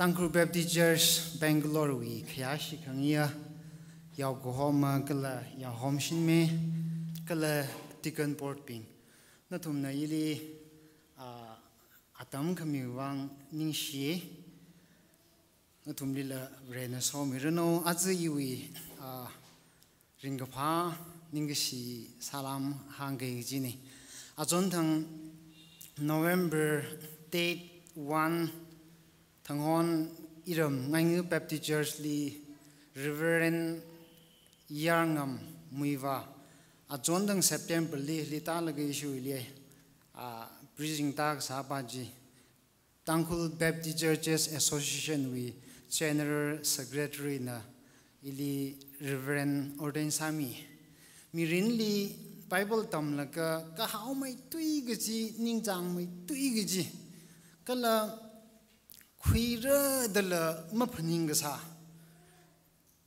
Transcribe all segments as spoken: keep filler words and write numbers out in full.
Tangkhul Baptist Church Bangalore wui khayāshi khangayi, yaokahoma kala yaohom shinme, kala deacon board bing. Nathumna ili, ah, atam khami vang ningshi. Nathumlila Varena somiranu, aja iwui, ah, ringkaphā ningkashi salam hāngki kajina. Achonthang November date one, Thanghon iram Ngainga Baptist Church li Reverend Yarngam Muivah. Achonthang September li, hili tālaga issue li, ah, preaching tākasā pa chi Tangkhul Baptist Churches Association wui General Secretary na ili Reverend ordain sāmi. Mirinli Bible tamlaga kahaomeithui kaji, ningchāngmeithui kaji, kala khuira dala maphaning kasā,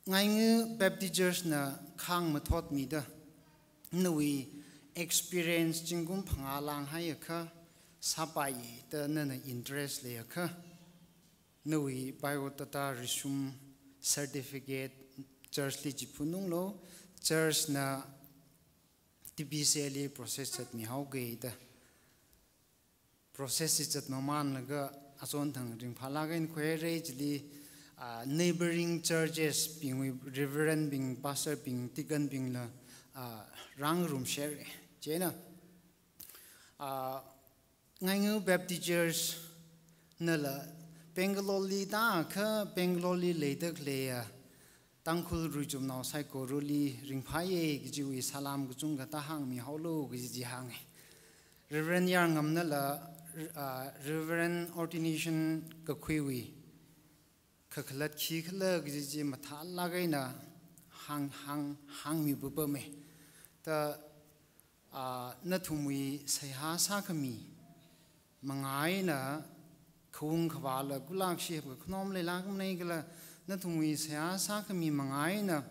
Ngainga Baptist Church na khāngmathotmida, nawui experience zingkum phangā lāng haiakha, sāpai da nana interest leiakha, nawui biodata, resume, certificate church li chiphununglu, church na T B C A li process zatmihaoki da. Process chi zatmamanlaga achonthang ringphālāk eina khuihaira chili, ah, neighboring churches bingwui reverend bing, pastor bing, deacon bingla, ah, rāngarum share. Chieina, ah, Ngainga Baptist Church nala Bangalore li tākha, Bangalore li leida khaleiya Tangkhul ruichumnao saikorali ringphāya kajiwui salam kachungkha tāhāngmihaolu kaji chi hānga. Reverend Yarngam nala, ah, Reverend ordination kakhuiwui kakhalat khikhala kaji chi mathālāk eina hāng, hāng, hāngmipapama. Da, ah, nathumwui seihā sākhami manga eina, khaung khavāla kulakshi hapkakhanom leilākmana kala, nathumwui seihā sākhami manga eina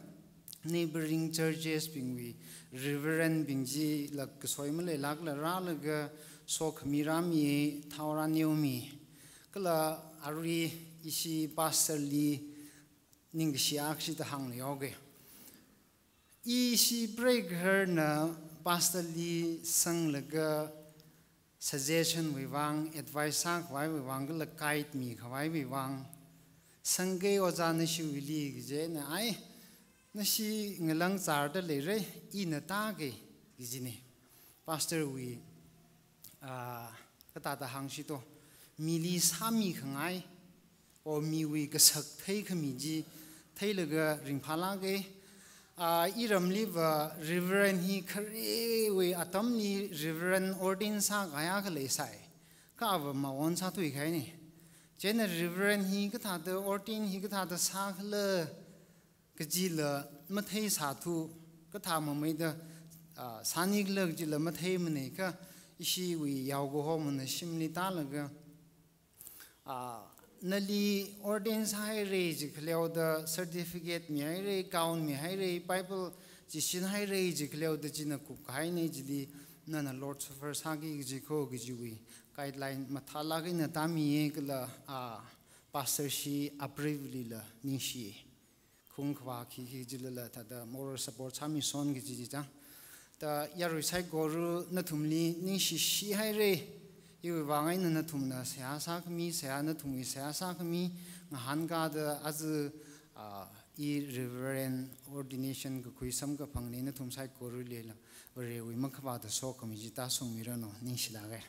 neighboring churches bingwui reverend bing chila kasoi maleilākla rālaga sokhami rāmi, thao rāneomi. Kala arui ishi pastor li ningkashi akhashi tāhāngluihaoki. Ishi breaker na pastor li sanglaga suggestion wui vang, advice sākhavaiwui vang, kala guide mikhavaiwui vang, sangki ojā nashiwuili kajina, ai, nashi ngalāng zārda leira, ina tāki kajina. Pastor wui, ah, kathāda hāngshito, mili sāmikhangai, o miwui kasak theikhami chi theilaga ringphālāka. Ah, iramliva Reverend hi kharewui atamli Reverend ordain sākahai akha leisai. Kha ava maon sāthuikahaina. Chieina Reverend hi kathāda ordain hi kathāda sākhala kajila matheisāthu, kathā mameida, ah, sānikhala kajila matheimana kha ishiwui yaokahomana shimli tālaga, ah, nali ordain sāhaira jikhaleoda certificate mihaira, gown mihaira, Bible chi shinhaira jikhaleoda china kupkahaina chili nana Lord's Supper sāki kaji kho kajiwui guideline mathālāk eina tāmiya kala, ah, pastor shi abrief lila ningshi. Khung khavā khikhi jilala thāda moral support sāmison kaji chi chang. Da yarui saikora nathumli ningshishihaira, iwui vang eina nathumna seihā sākhami, seihā nathumwui seihā sākhami, ngahānkāda aja, ah, i Reverend ordination kakhui samkaphangli nathum saikoralila Varewui makhavāta sokhami chi tāshungmiranu, ningshilāka.